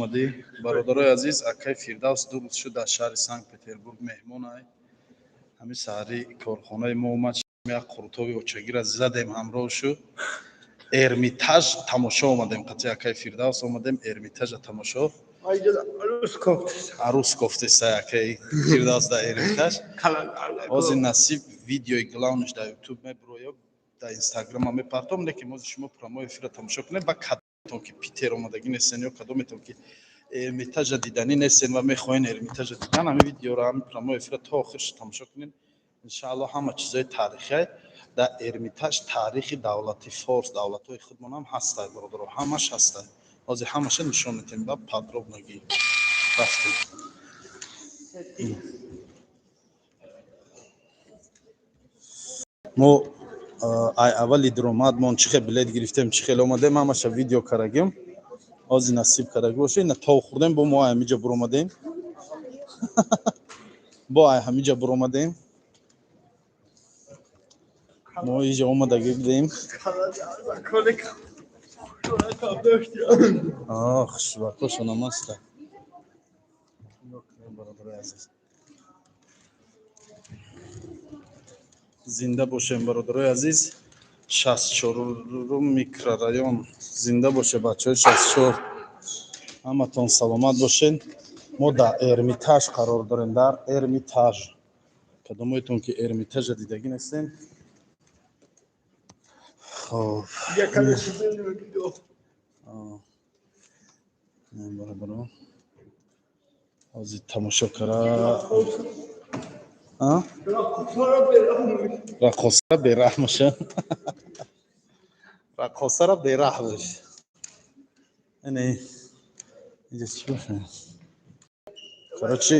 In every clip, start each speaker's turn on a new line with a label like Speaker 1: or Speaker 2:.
Speaker 1: Омадӣ, бародарои азиз. Акай Фирдавс 2 рӯз шуд дар шаҳри Санкт Петербург меҳмонай. Ҳамин саҳари корхонаи мо омад, як қуртоби очагира задем ҳамроҳ шу. Эрмитаж тамошо омадем, қатъи акай Фирдавс омадем Эрмитажа тамошо. Арӯс кофтеса акай Фирдавс дар Эрмитаж. Ҳозир насиб видеои главный ш дар Ютуб мебироё, дар Инстаграма мепартом, лекин мози шумо прямой эфира тамошо кунем. Ба кадометон ки Питер омадагӣ нестен ё кадометон ки Эрмитажа диданӣ нестен ва мехоҳен Эрмитажа дидан, ҳамин видеоро, ҳамин прямой эфира то охирш тамошо кунем, иншаалло. Ҳама чизои таърихия дар Эрмитаж, таърихи давлати форс, давлатҳои худмон ҳам ҳастай, бародаро, ҳамаш ҳастай. Ҳозир ҳамаша нишон медиҳем ба подробно гӣ. Рафтем. Мо ай аввали диромадмон чӣ хел билет гирифтем, чӣ хел омадем, ҳамаша видео карагим. Ҳозир насиб карагӣ боша. Ина тов хӯрдем, бо мо ай ҳамиҷа буромадем, бо ай ҳамиҷа буромадем, мо иҷа омадагӣ будем. Хушбахтошонам аста, бародарои азиз. Зинда бошем, бародарои азиз. 64-ум микрорайон зинда боше, бачаҳои 64, ҳаматон саломат бошед. Мо дар Эрмитаж қарор дорем, дар Эрмитаж. Кадомоятон ки Эрмитажа дидагӣ нестем, хоб, бародаро, ҳозир тамошо кара. Раққосара бераҳм боша, раққосара бераҳм бош. Ине инҷа чӣ боша? Короче,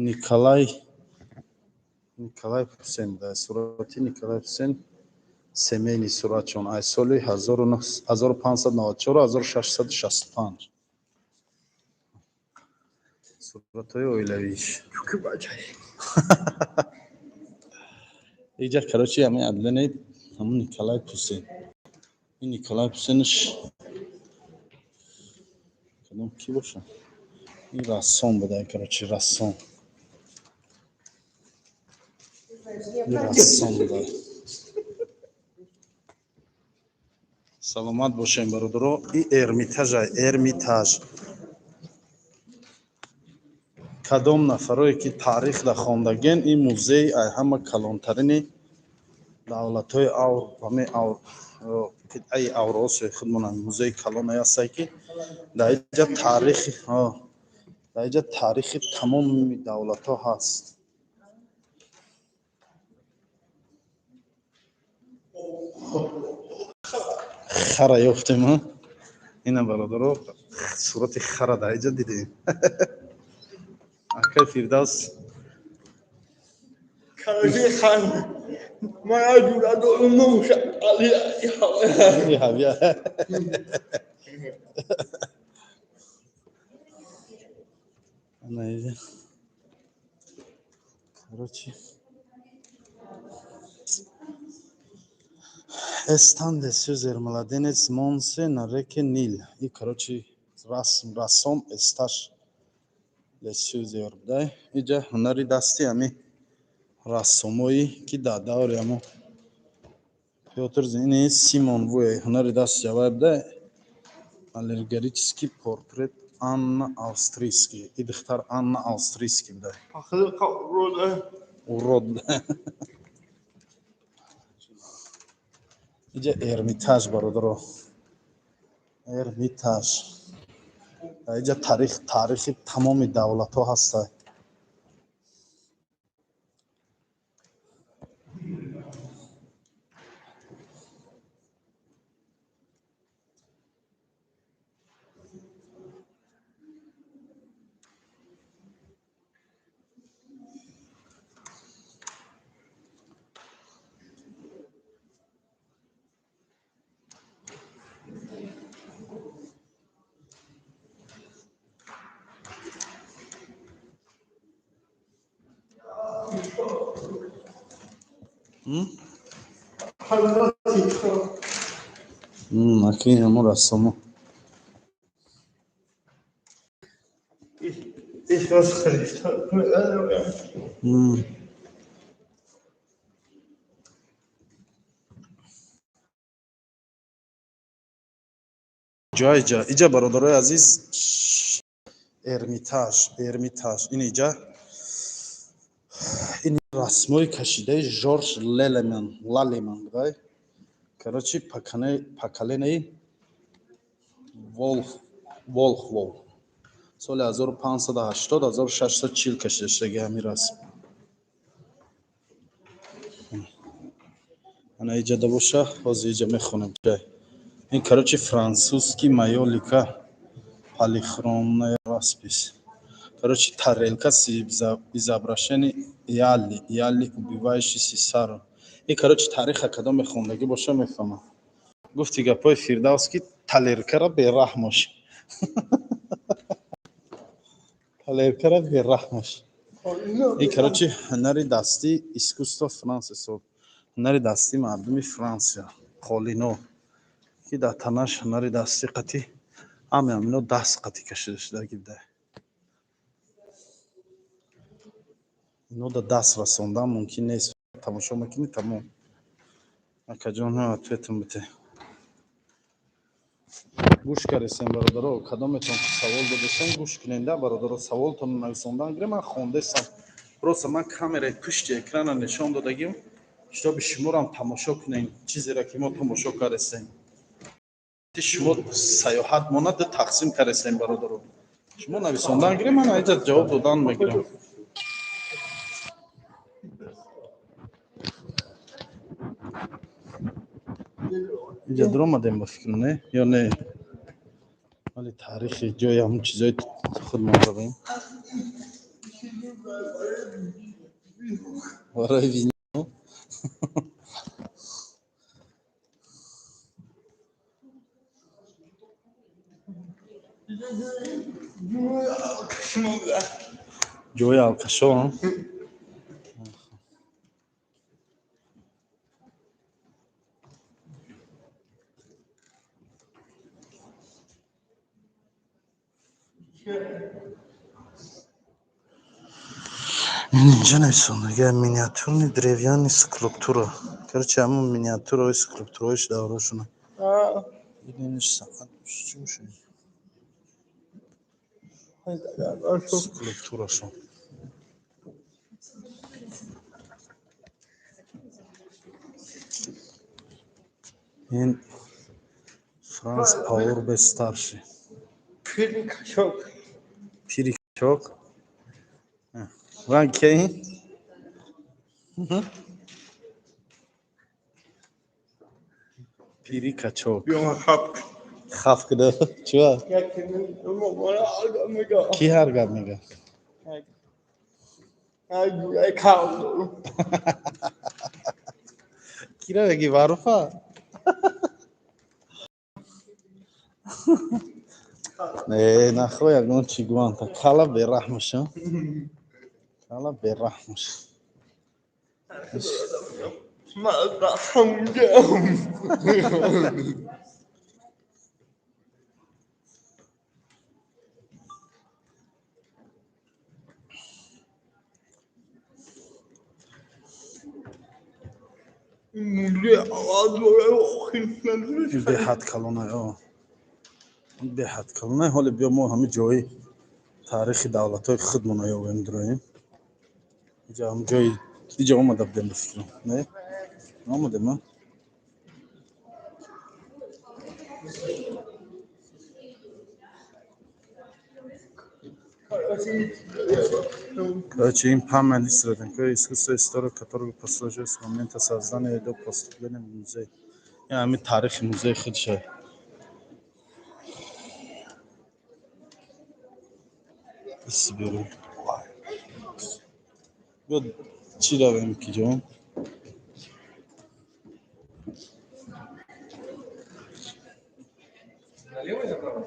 Speaker 1: Николай Пусен буда, сурати Николай Пусен, семейный суратшон аз соли 1594, 1665, суратҳои оилавиш иҷа. Короче, ҳамин отделение ҳамун Николай Пусен. Ин Николай Пусенш кадом ки боша? Ин рассом буда, короче, рассом, ин рассом буда. Саломат бошем, бародаро. И Эрмитажа, Эрмитаж. Кадом нафарое ки таърихда хондаген, ин музей ай ҳама калонтарини давлатҳои қитъаи Авроосиёи худмонанд. Музеи калоне ҳастае, ки дар иҷа таърихи тамоми давлатҳо ҳаст. Хара ёфтем, ина, бародаро, сурати хара дар иҷа дидем. Акай Фирдавс.
Speaker 2: Короче, хан ман ҷура дорум.
Speaker 1: Ҳавия. Ана иҷа, короче, Эстан де Сюзер, «Младенец Мосе на реке Нил». И, короче, расм, рассом Эсташ ле Сюзер будай. Иҷа ҳунари дасти ҳами рассомое ки дар даври ҳамо Пётр ини Симон Вуе, ҳунари дасти ҷавай будай. Аллегорический портрет Анна Австрийский. И духтар Анна Австрийский будай. Урод будай. Иҷа Эрмитаж, бародаро, Эрмитаж. Иҷа таърих, таърихи тамоми давлатҳо ҳастай. Акин ҳамон рассомо.
Speaker 2: Исус Христос.
Speaker 1: Ҷой ҷа иҷа, бародарои азиз, Эрмитаж, Эрмитаж ин иҷа, ин расмҳои кашидаи Жорж Лелеман, Лалеман будай. Короче, поколенаи Волхвов, соли 1580, 1640 кашида шудаги ҳамин расм. Ана иҷада боша, ҳозир иҷа мехонем. Ҷай ин, короче, французский майолика, полихромная роспись. Короче, тарелка с изображение Яли, Яли, убивающий Сисару. Ин, короче, тариха кадом мехондагӣ боша, мефаҳмам. Гуфти гапҳои Фирдавс, ки талеркара бераҳмош, талеркара бераҳмош. Ин, короче, ҳунари дастӣ, искусство Франс ҳисоб, ҳунари дастии мардуми Франсия, қолино, ки дар танаш ҳунари дастӣ қатӣ, ҳаме ҳамино даст қатӣ кашида шудагӣ буда. Ино да даст расондан мумкин нест, тамошо мекунӣ, тамом. Акаҷон, ответам бите. Гӯш кардесем, бародаро, кадометон ки савол додесем, гӯш куненда, бародаро, саволтонро нависондан гире. Ман хондесам, просто ман камераи пушти экрана нишон додагим, чтобы шуморам тамошо кунем чизеро, ки мо тамошо кардесем. Шумо саёҳат монад, тақсим кардесем, бародаро. Шумо нависондан гире, ман аиҷа ҷавоб додан мегирам. Инҷа дуромадем, ба фикр, не ё не? Вале таърихи ҷои ҳамун чизои худмон равем барои вино. Ҷои алкашо. Инҷа нависондага: миниатюрный деревянный скульптура. Короче, ҳамун миниатюраҳои скульптураҳои даврошона. Саат чӣ боша, скульптурашон. Ин Франц Паурбе старший.
Speaker 2: Пири кашок.
Speaker 1: Пири кашок ранг ки? Пири качок. Хаф кида чива? Ки ҳар гап мега? Кира меги, Маъруфа? Не, нахо, ягон чӣ гуанта. Кала бераҳмаша, кала бераҳмаш. Беҳад калонай, беҳад калонай. Ҳоле биё, мо ҳами ҷои таърихи давлатҳои худмона ёбем, дуроем. Иҷа ҳам ҷои, иҷа омада будем, ба фикрам. Не, омадем, а? Короче, им памятник средневекового искусства, история которого послужил с момента создания до поступления в музей. Я ами тарихи музей худша. Сибиру. Биё, чӣ равем, ки ҷон?
Speaker 3: Налево или направо?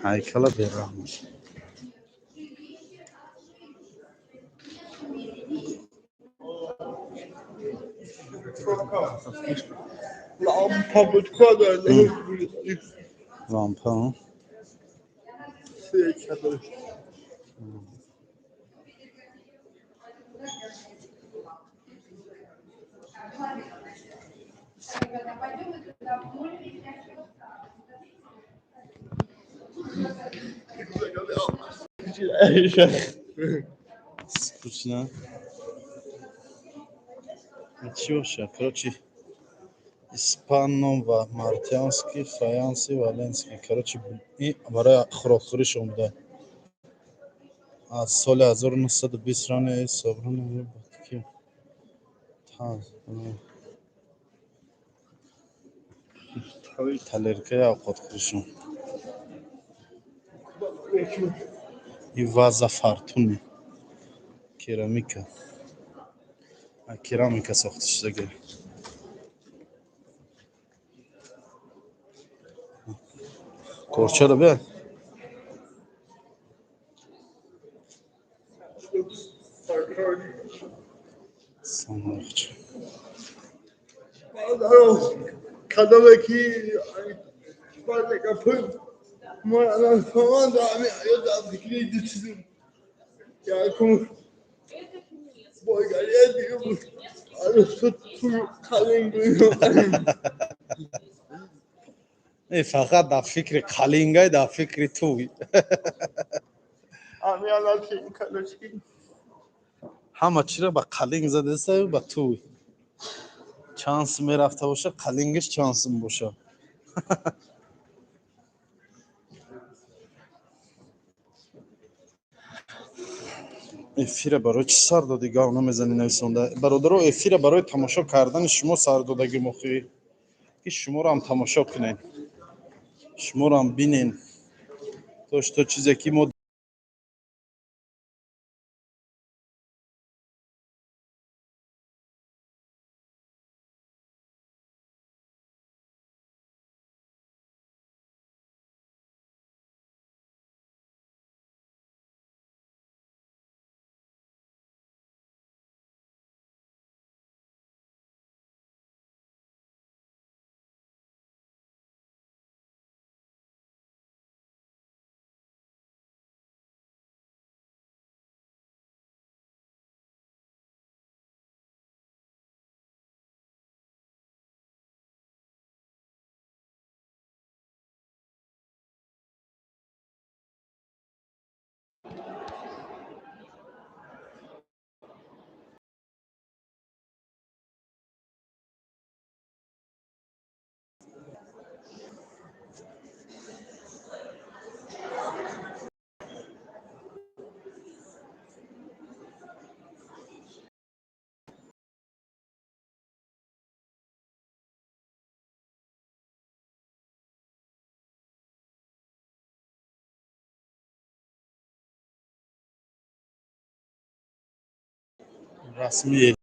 Speaker 1: Ҳайкала бераҳмаш.
Speaker 2: Лампа буд када.
Speaker 1: Лампа.
Speaker 2: Свеча дошт.
Speaker 1: Скучно. Чӣ боша? Короче, испано ва мартианский, фаянси, валенский. Короче, и барои хӯрокхӯришон буда. Аз соли 1920 ране собрано ки талеркаи авқотхӯришон. И ваза фартуни керамика. Керамика сохта шудага. Корчаро бия. Саноқча.
Speaker 2: Кадоме ки ман алан фаҳмам дорам, ё дар фикри ду чизем. Якум бойгария, дигар арӯсу ту қалинг.
Speaker 1: Не, фақат дар фикри қалингай, дар фикри туй.
Speaker 2: Ами алан короче.
Speaker 1: Ҳама чиро ба қалинг задесаю ба туй. Чанд сум мерафта боша, қалингиш чанд сум боша. Эфира барои чӣ сар додӣ, гав намезанӣ нависонда? Бародаро, эфира барои тамошо кардани шумо сар додагӣ мохӣ, ки шуморо ҳам тамошо кунед, шуморо ҳам бинен, то что чизе ки мо расмие.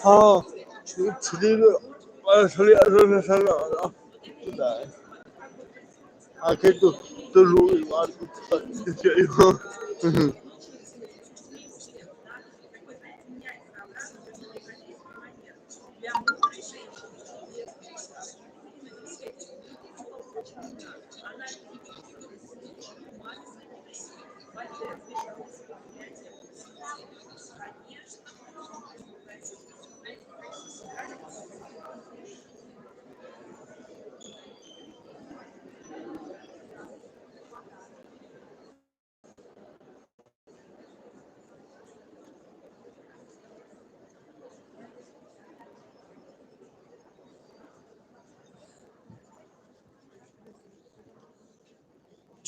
Speaker 2: 아, 아, 그래도 또 로이 이거.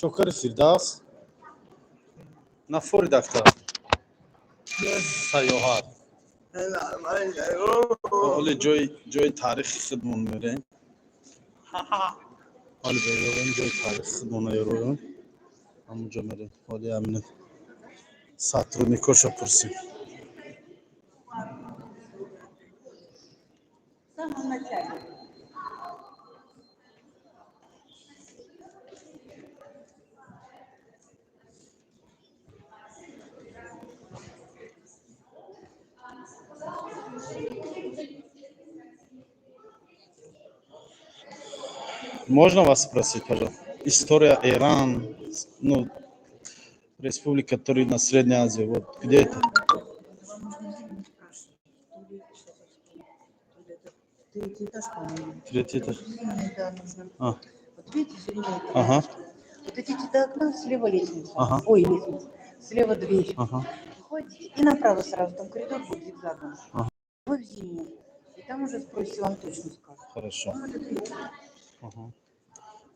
Speaker 1: Чокари Фирдавс нафори дафтар сайёҳат. Ҳоли ҷои таърихи худмон мерем. Ҳоли берем, ҷои таърихи худмона ёроем, ҳамунҷо мерем. Ҳоли ҳамин сотрудникоша пурсем.
Speaker 3: В самом начале.
Speaker 1: Можно вас спросить, пожалуйста? История Иран, ну, республика, которая на Средней Азии, вот где это?
Speaker 3: Вам нужно зиму спрашивать. То ли, сейчас я вспомню, то ли это третий этаж, по-моему.
Speaker 1: Третий этаж.
Speaker 3: Зимний, да, нужно.
Speaker 1: А.
Speaker 3: Вот видите, зеленый этаж. Вот идите до окна, слева лестница. Ой, лестница. Слева дверь. Выходите и направо сразу, там коридор будет зигзагом. Вы в зимний. И там уже спросите, вам точно скажут.
Speaker 1: Хорошо.
Speaker 3: Ну, это третий.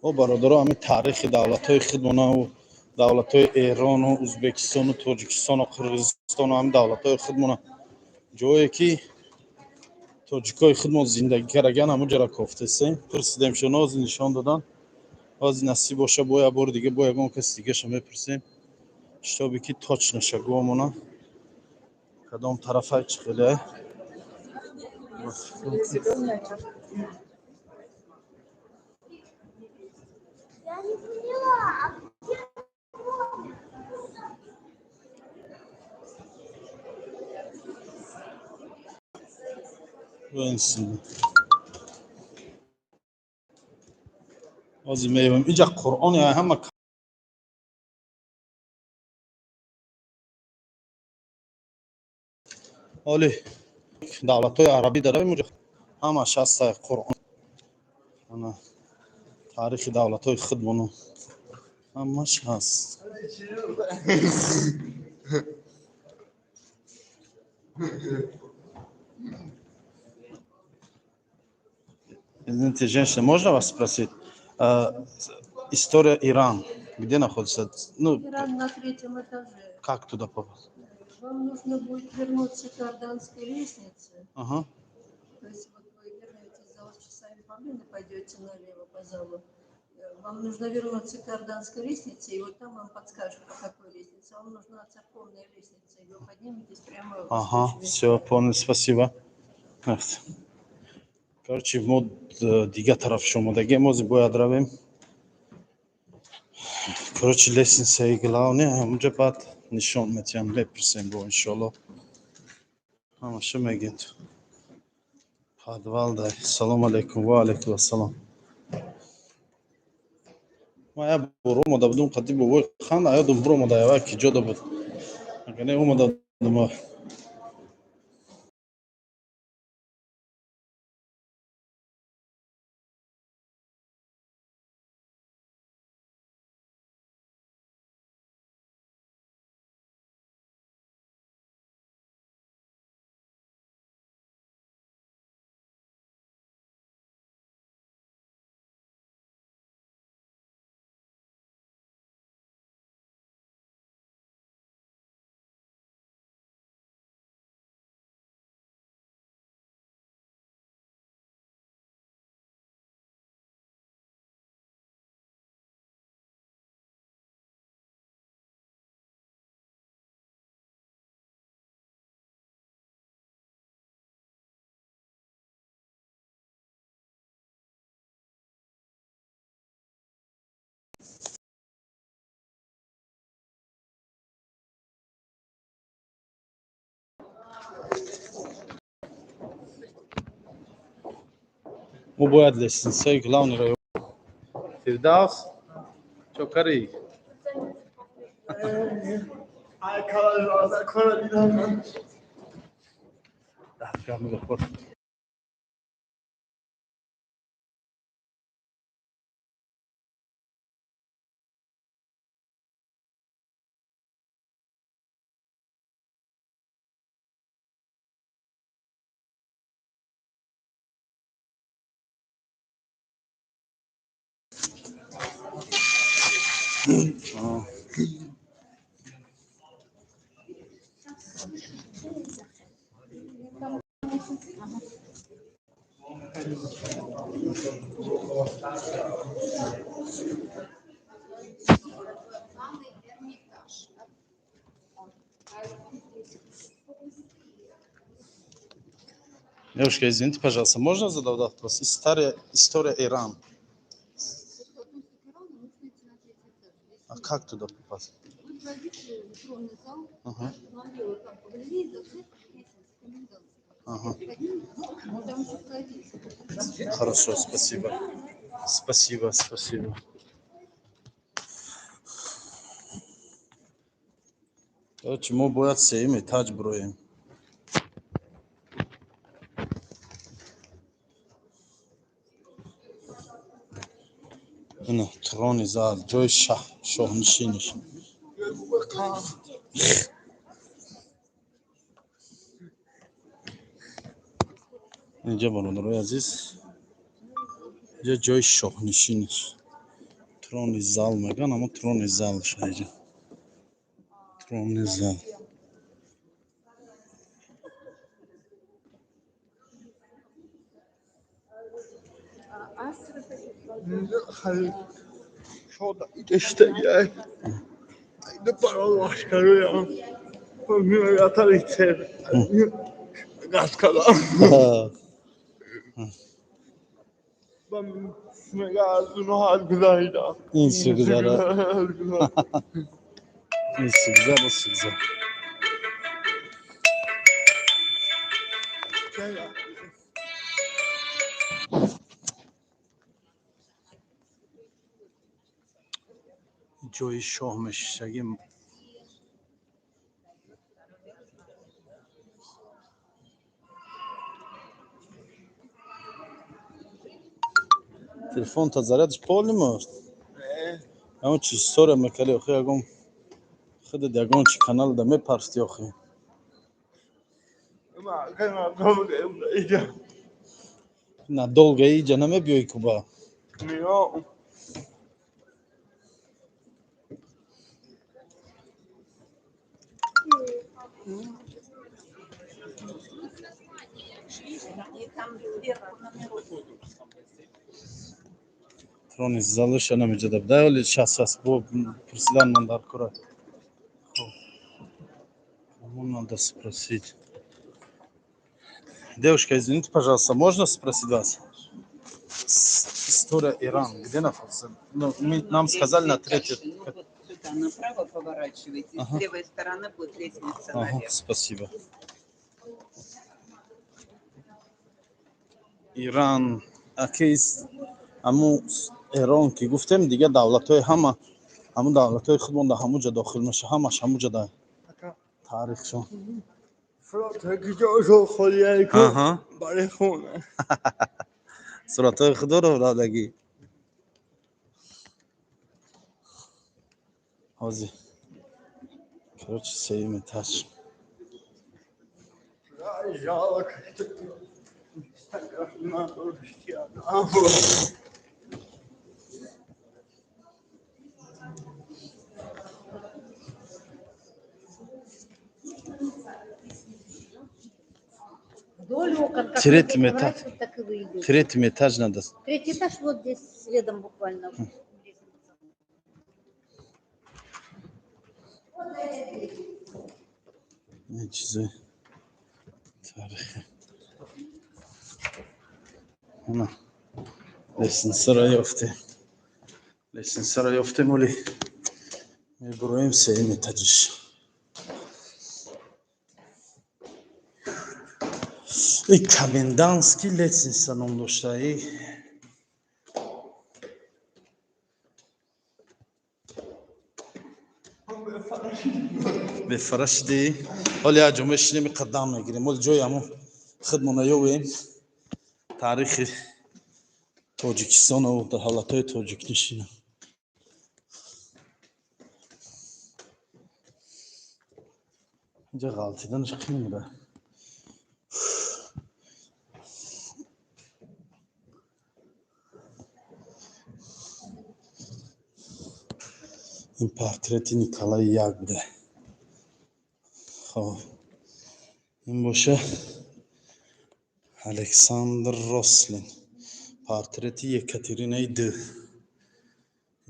Speaker 1: О, бародаро, ҳамин таърихи давлатҳои худмонаву давлатҳои Эрону Ӯзбекистону Тоҷикистону Қирғизистону ҳамин давлатҳои худмона, ҷое ки тоҷикҳои худмон зиндагӣ кардаган, ҳамун ҷара кофтесем, пурсидем шуно, ҳозир нишон додан. Ҳозир насиб боша, бо як бори дига бо ягон каси дигаша мепурсем, чтобы ки точно ша гуомона, кадом тарафай, чӣ хеле.
Speaker 3: Зеленая чашка.
Speaker 4: Я не поняла, а где он?
Speaker 1: Бинсин. Ҳозир меёбем инҷа Қуръон я ҳама. Оли давлатҳои арабӣ даравем, унҷа ҳамаш ҳаста Қуръон, ана таърихи давлатҳои худмону ҳамаш ҳаст. Извините, женщина, можно вас спросить? История Иран, где находится? Ну,
Speaker 5: Иран на третьем этаже.
Speaker 1: Как туда попасть?
Speaker 5: Вам нужно будет вернуться к Иорданской лестнице. То есть вот вы вернетесь в зал с часами павлина, пойдете налево по залу. Вам нужно вернуться к Иорданской лестнице, и вот там вам подскажут, по какой лестнице. Вам нужна церковная лестница, и вы подниметесь прямо в
Speaker 1: Ага,
Speaker 5: восточную
Speaker 1: все, понял, спасибо. Короче, мо дигар тараф шомадагем, ҳозир бояд равем. Короче, лестницаи главный, ҳамунҷа баъд нишон метиҳам, мепурсем бо, иншоалло. Ҳамаша мегӯянд. Подвал дай. Салом алейкум, ва алейкум ассалом. Ман як бор омада будум, қадди бобои ханда, ёдум биромада, ява ки ҷода буд. Агар не омада будум. Мо бояд лестницаи главныйро. Фирдавс, чокарӣ? Дастгоҳ мегӯ. Девушка, извините, пожалуйста, можно задать вопрос? История Иран. А как туда попасть?
Speaker 5: Вы пройдите в тронный зал, налево там по галерее, зашли, лестница комендантская. Ну, там еще пройдите.
Speaker 1: Хорошо, спасибо. Спасибо, спасибо. Короче, мо бояд сеюм этаж броем. Ина трони зал, ҷои шаҳ, шоҳнишиниш. Инҷа, бародарои азиз, инҷа ҷои шоҳнишиниш. Трони зал мегӯян, аммо трони залша инҷа. Трони зал.
Speaker 2: Иштагиай баролашкаруям меятаритер гаскадам мега аз уно ҳад гузарида.
Speaker 1: Ин су гузара. Ин су гузар, ин су гузар. Ҷои шоҳ мешишагӣ. Телефонта зарядш полный мост? Ягон чи история мекарди охи, ягон худат ягон чи канал да мепарсти охи. Надолго иҷа намебиёи куба?
Speaker 2: Миём.
Speaker 3: И там сверху номерок.
Speaker 1: Трони залаша намеҷада буда, оли шас бо пурсидан ман дар кора. Хоб. Кому надо спросить? Девушка, извините, пожалуйста, можно спросить вас? История Иран, где находится? Ну, нам сказали на третий.
Speaker 3: Ну, вот сюда направо поворачивайте, с левой стороны будет лестница наверх.
Speaker 1: Спасибо. Иран, акис, аму Эрон ки гуфтем, дига давлатҳои ҳама, ҳамун давлатҳои худмон да ҳамуҷа дохил меша, ҳамаш ҳамуҷа да таърихшон.
Speaker 2: Барои хона.
Speaker 1: Суратҳои худоро радагӣ. Ҳозир. Короче, сеюм этаж.
Speaker 2: Жалко, что Инстаграм надо.
Speaker 6: Вдоль окон, как
Speaker 1: Третий
Speaker 6: вы
Speaker 1: этаж.
Speaker 6: поворачиваете, так и вы идете.
Speaker 1: Третий этаж надо.
Speaker 6: Третий этаж вот здесь следом буквально. Лестница. Вот за этой дверью.
Speaker 1: Ин чизи таърихи. Ана лестницаро ёфтем. Лестницаро ёфтем, оли мебуроем сеюм этажиш. И комендантский лестница ном дошта. И Бефара шидӣ? Ҳоли як ҷо мешинем, қадам мегирем. Ҳоли ҷои ҳамон худмона ёвем. Таърихи Тоҷикистону давлатҳои тоҷикнишина. Инҷа ғалтиданаш қиин буда. Ин портрети Николаи як буда. Хоб, ин боша Александр Рослин, портрети Екатеринаи д,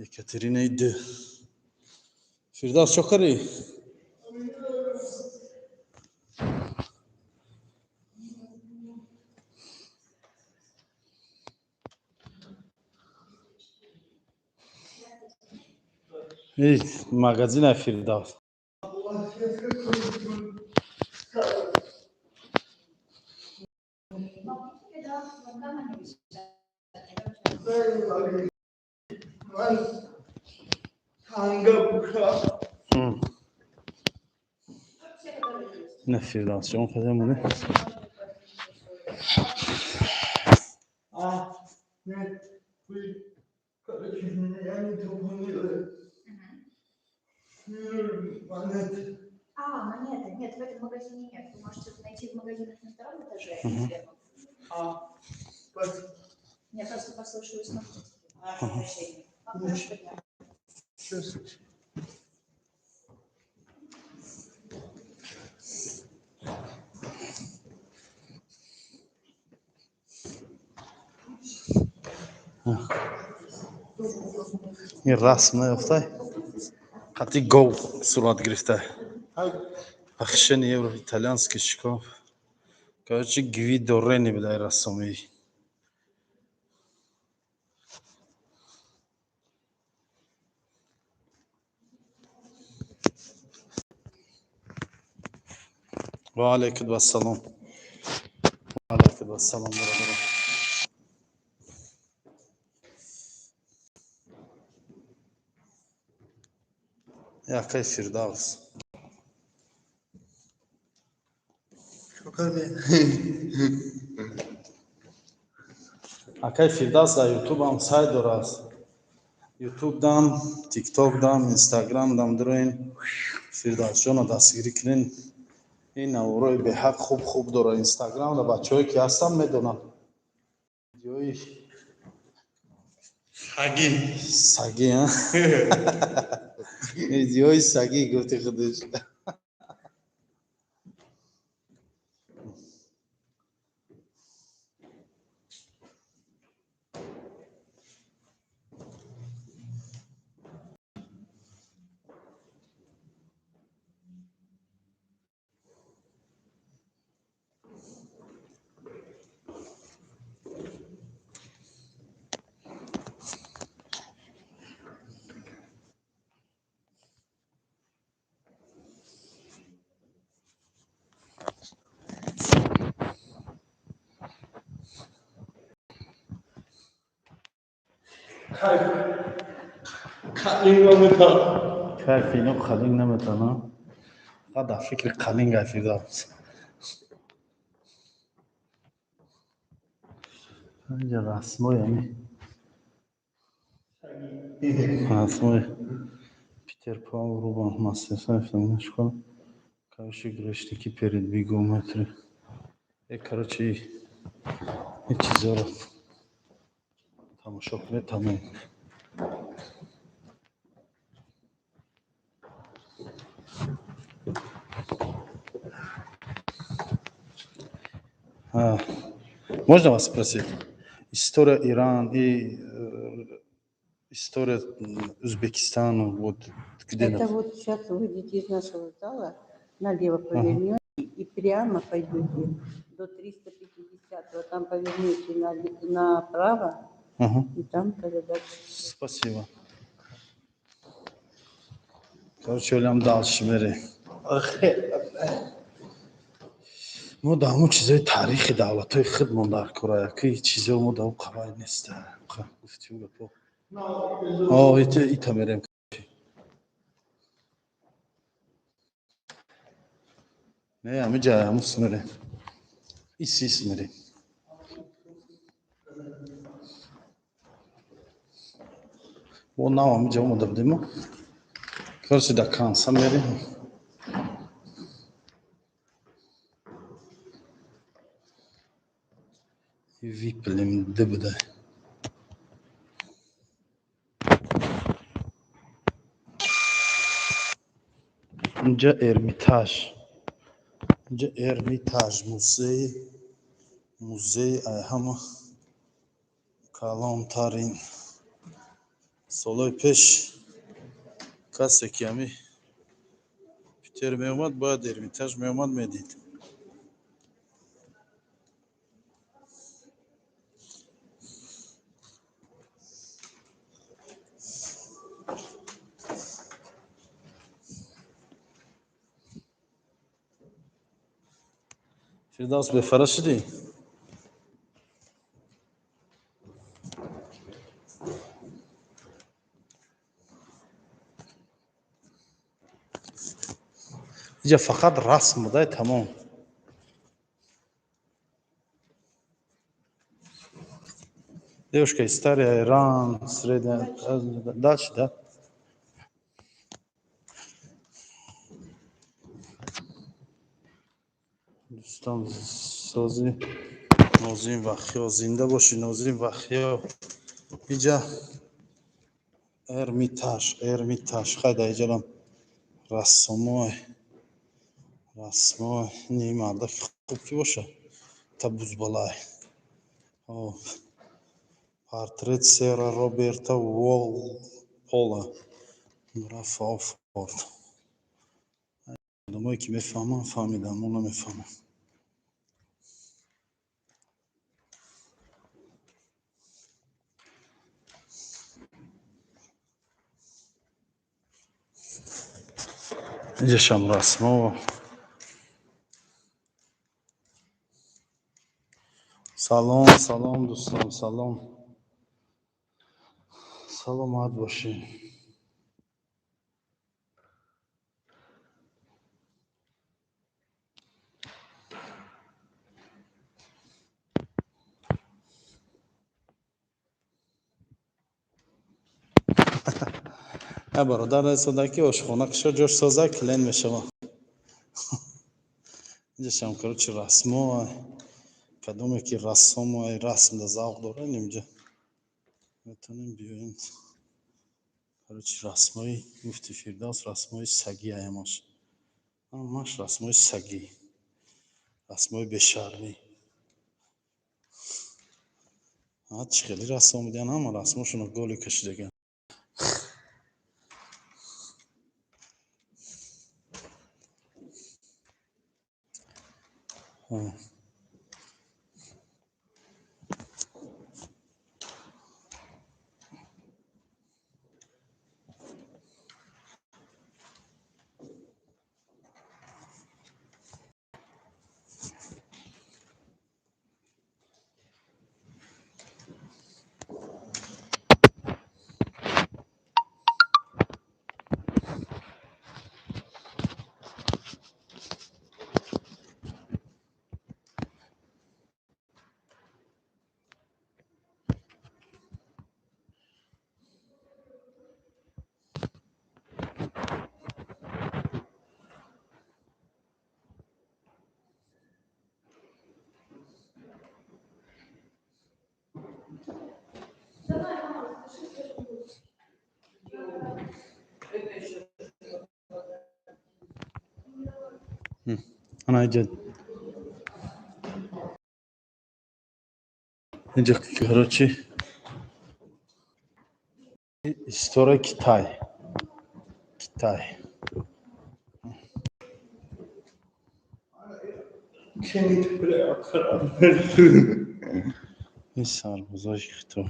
Speaker 1: Екатеринаи д. Фирдавс, чо кардӣ? Магазина Фирдавс. На Фирдавс ҷон қадам.
Speaker 2: А, нет, вы, короче, меня не поняли. Монеты.
Speaker 7: А, монеты. Нет, в этом магазине нет. Вы можете найти в магазинах на втором этаже и
Speaker 1: Мгм.
Speaker 7: в первом.
Speaker 2: А, спасибо.
Speaker 7: Я просто послушалась на прощения. Вам хорошего дня.
Speaker 2: Сейчас.
Speaker 1: Ин расм наёфтай, қати гов сурат гирифта. Пахшени евро, итальянский шкаф. Короче, Гвидо Рени буда рассомӣ. Ва алайкум вассалом. Ва алайкум вассалом, бародарон. Якай Фирдавс. Акай Фирдавс дар Ютубам сайт дорад. Ютуб дам, Тикток дам, Инстаграм дам дуроин. Фирдавсҷонро дастгирӣ кунен. Ин наворои беҳақ хуб хуб дорад. Инстаграм да бачаҳое ки ҳастанд, медонанд. Видеои
Speaker 2: Саги.
Speaker 1: Сагӣ, а? Видеои сагӣ гуфти худаш.
Speaker 2: Кайф. Қалин намета.
Speaker 1: Кайф ино қалин наметана. Фақат дар фикри қалин гай Фирдавс. Инҷа расмои ами расмои Питер Паул Рубан, мастер школа. Короче, грешники перед бигометри. Короче, ин чизоро тамошо кунед, тамом. А, можно вас спросить? История Иран и история Узбекистана, вот где?
Speaker 3: Это вот сейчас выйдете из нашего зала, налево повернете и прямо пойдете до 350-го, там повернете направо, и там тогда дальше.
Speaker 1: Спасибо. Короче, олям дальше мере. Мо дар ҳамон чизои таърихи давлатҳои худмон дар кора, яки чизо мо дар қавай нест. Гуфтиу гапо. О, ита мерем. Не, ҳамиҷа ҳамус мерем. Ис мерем. Бо нав ҳамиҷа омада будему. Короче, до конца мерем. Виплем дбда. Инҷа Эрмитаж. Инҷа Эрмитаж музеи ҳама калонтарин. Солҳои пеш касе ки ҳами Питер меомад, бояд Эрмитаж меомад, медид. Фирдавс, бефара шудӣ? Инҷа фақат расм будай, тамом. Девушка, история Иран, средняя... Дальше, да? Дӯстон, сози Нозим Вахиё, зинда бошӣ, Нозим Вахиё. Иҷа Эрмитаж, Эрмитаж. Хай, дар иҷарам рассомой, расмой. Ни мардаки хуб ки боша, та бузбалай. Портрет сера Роберта Уолпола, граф Офорд. Одамое ки мефаҳманд, фаҳмиданд, мо намефаҳмем. Инҷашам расмо. Салом, салом, дӯстон, салом. Саломат бошед. Э, бародар расода ки ошхона кишо ҷош соза, клиент мешава. Инҷашам, короче, расмо. Кадоме ки рассому расмда завқ дорад, инҷа метавонем биёем. Короче, расмои гуфти Фирдавс, расмои сагӣ ҳамаш. Ҳамаш расмои сагӣ. Расмои бешармӣ. Ҳа, чӣ хеле рассом будиян, ҳама расмошонро голи кашидаган. Ана инҷа, короче, история Китай. Китай. Ин сарбозои Хитой.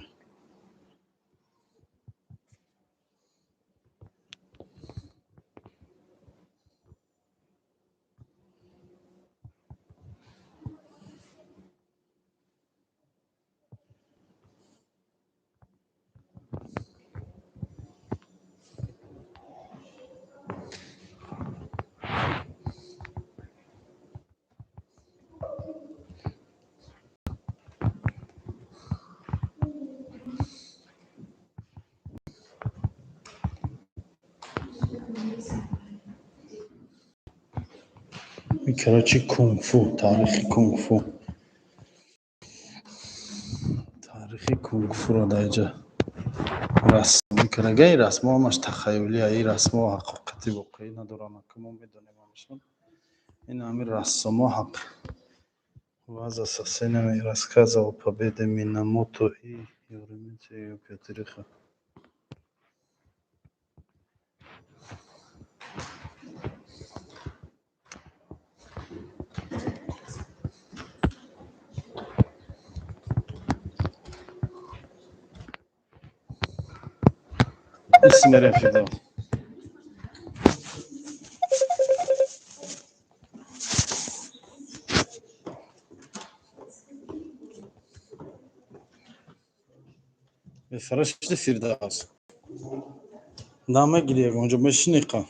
Speaker 1: Короче, кунг-фу, таърихи кунг-фу. Таърихи кунг-фуро дар инҷа расм мекунад. Ин расмҳо ҳамаш тахаюлия, ин расмҳо ҳақиқати воқеӣ надоранд. Мо медонем ҳамашон. Ин ҳамин рассомо ҳақ Ваза со сценами рассказа о победе Минамото и Ёримити Петриха. Исмерем Фидо. Бефарашди Фирдавс. Намегири ягонҷо мешини қа.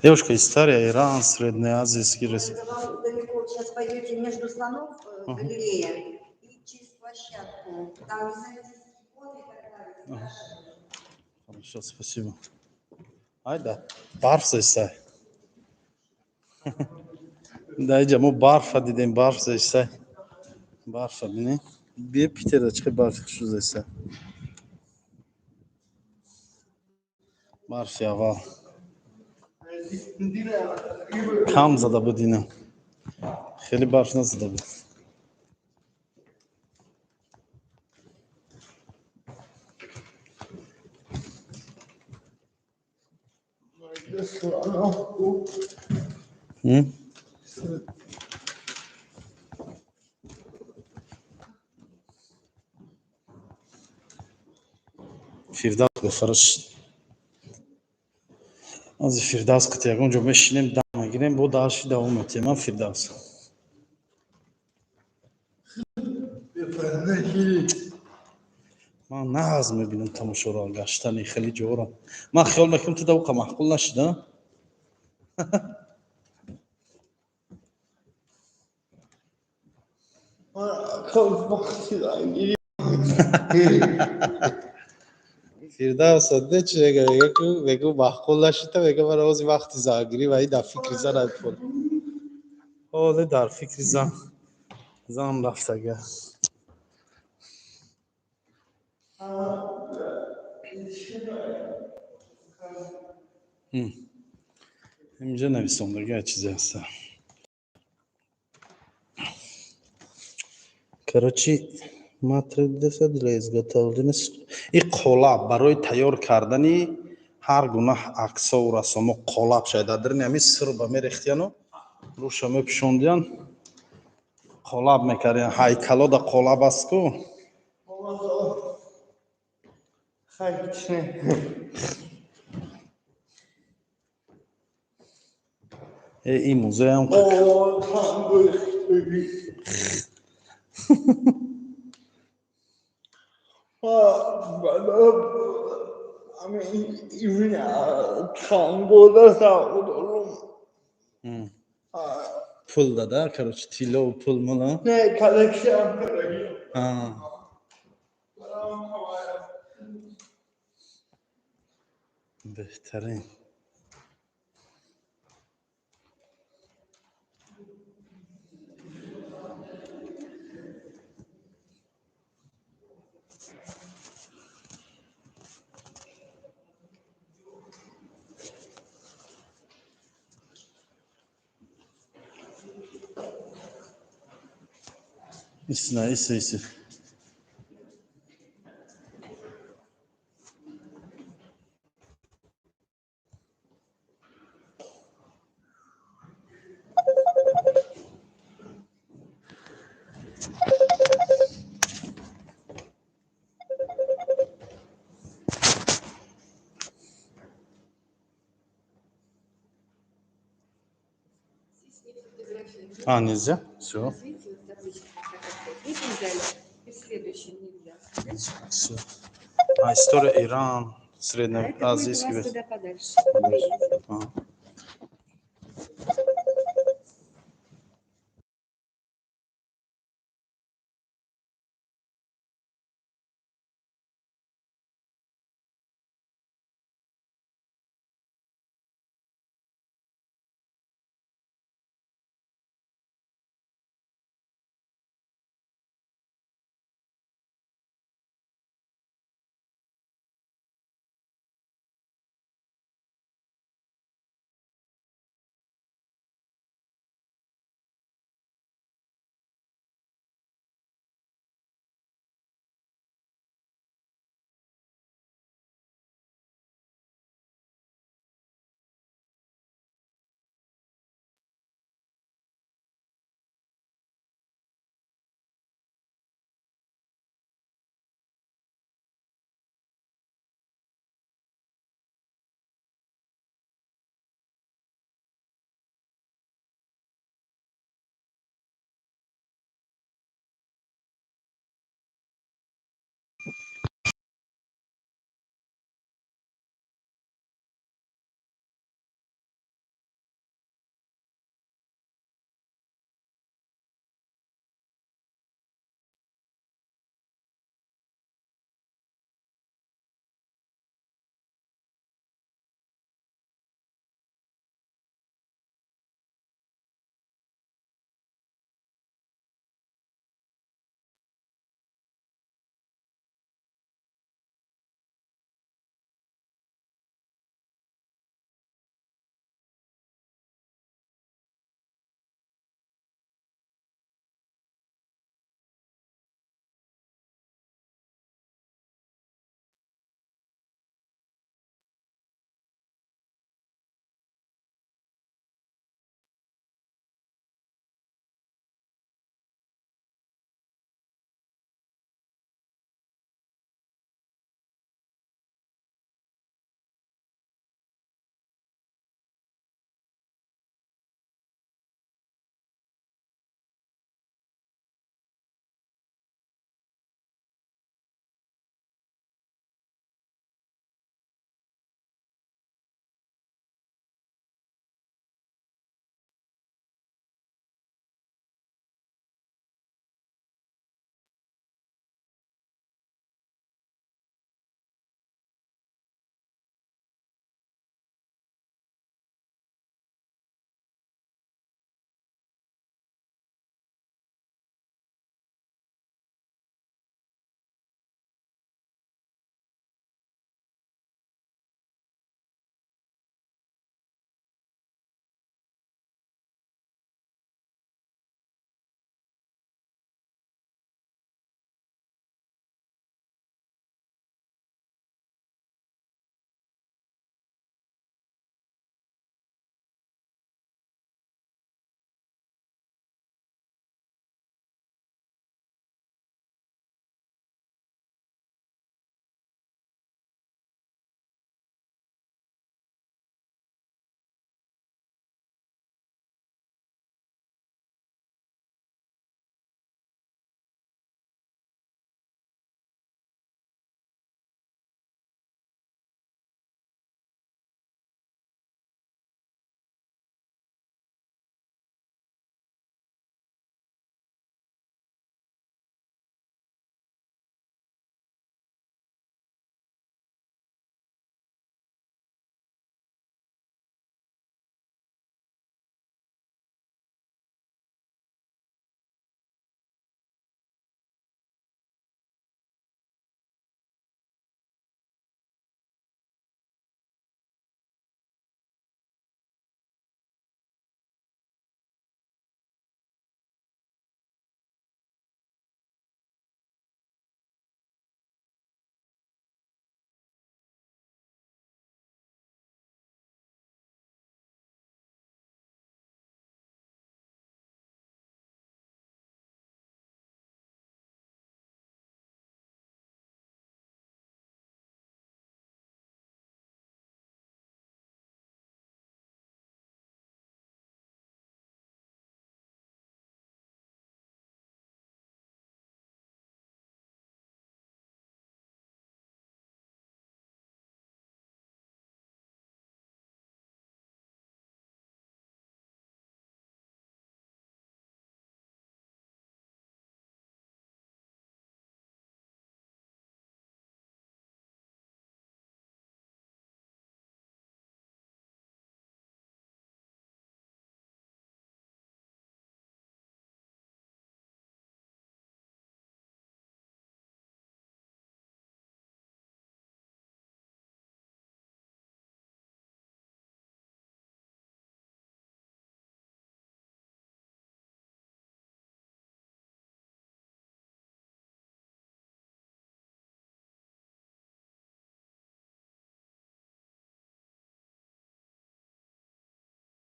Speaker 1: Девушка, история Иран, среднеазийский рес.
Speaker 6: Вам далеко сейчас пойдете между слонов, галерея, и через площадку. Там византийские иконы и так далее.
Speaker 1: Хорошо, спасибо. Айда, барф зайсай. Да, иҷа мо барфа дидем, барф зайсай. Барфа бинем. Бие Питерда чӣ барфи хушу зайсай. Барфи аввал. Кам зада буд ина. Хеле барф назада буд. Фирдавс бефараш. Аз Фирдавс қати ягон ҷо мешинем, дам мегирем, бо даши давом метиҳем. Ман Фирдавс. Ман нағз мебинам тамошоро, гаштани хеле ҷоро. Ман хиёл мекунам ту давқа маъқул нашида. Фирдавс де чи мега, мега ку мегу маъқул нашида, мега ман ози вақти зангирӣ ва дар фикри зан айфон. Ҳоле дар фикри зан зан рафтага. Инҷа нависондага чизе ҳаста. Короче, матрица для изготовления и қолаб барои тайёр кардани ҳар гуна аксову расомо қолаб шояд дар даруни ҳамин сирба мерехтияну рӯша мепӯшондиян, қолаб мекардиян. Ҳайкало да қолаб аст ку. Ин музеям пул дада, короче, тиллову пул мула. Беҳтарин. Исна, иса, иса. А, нельзя? Все.
Speaker 8: Видите, вот табличка такая стоит. В этом зале и в следующем нельзя. Дальше.
Speaker 1: Все. А, история Иран,
Speaker 8: А это будет у
Speaker 1: среднеазийский
Speaker 8: вас
Speaker 1: век.
Speaker 8: туда подальше.
Speaker 1: Подальше.
Speaker 8: Видите?
Speaker 1: Ага.